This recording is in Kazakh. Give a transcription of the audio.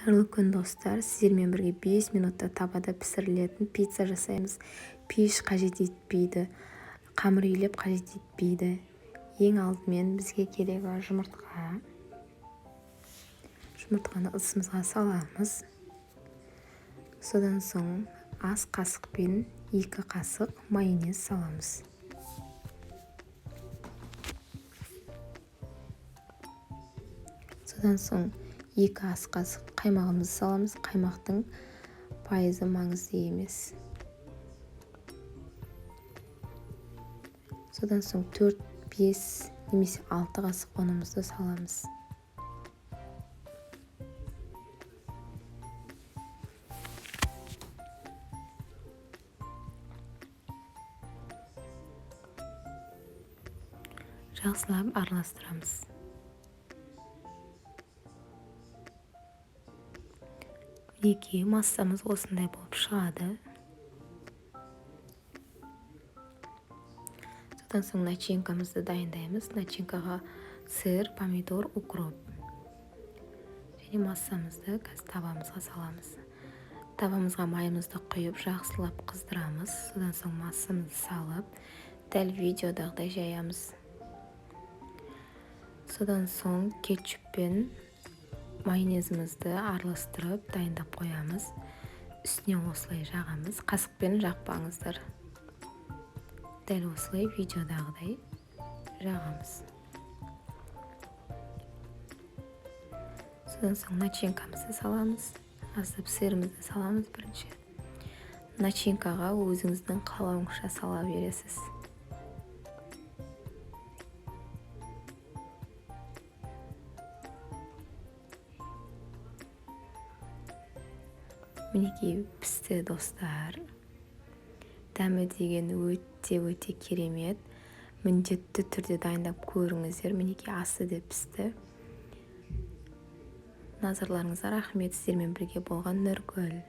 Қайырлы күн, достар! Сіздермен бірге 5 минутта табада пісірілетін пицца жасаймыз. Пеш қажет етпейді, қамыр илеп қажет етпейді. Ең алдымен бізге керегі жұмыртқа. Жұмыртқаны ыдысымызға саламыз. Содан соң ас қасықпен 2 қасық майонез саламыз. Содан соң 2 ас қасық қаймағымызды саламыз. Қаймақтың пайызы маңызды емес. Содан соң 4, 5 немесе 6 қасық ұнымызды саламыз. Жақсылап араластырамыз. Мінекей, массамыз осындай болып шығады. Содан соң начинкамызды дайындаймыз. Начинкаға сыр, помидор, укроп. Және массамызды қазір табамызға саламыз. Табамызға майымызды құйып, жақсылап қыздырамыз. Содан соң массамызды салып, дәл видеодағыдай жаямыз. Содан соң кетчуппен майонезімізді араластырып дайындап қоямыз. Үстіне осылай жағамыз. Қасықпен жақпаңыздар. Дәл осылай видеодағыдай жағамыз. Содан соң начинкамызды саламыз. Аздап сырымызды саламыз бірінші. Начинкаға өзіңіздің қалауыңызша сала бересіз. Мінекей, пісті, достар. Дәмі деген өте-өте керемет. Міндетті түрде дайындап көріңіздер. Мінекей, асы деп пісті. Назарларыңызға рахмет. Сіздермен бірге болған Нұргүл.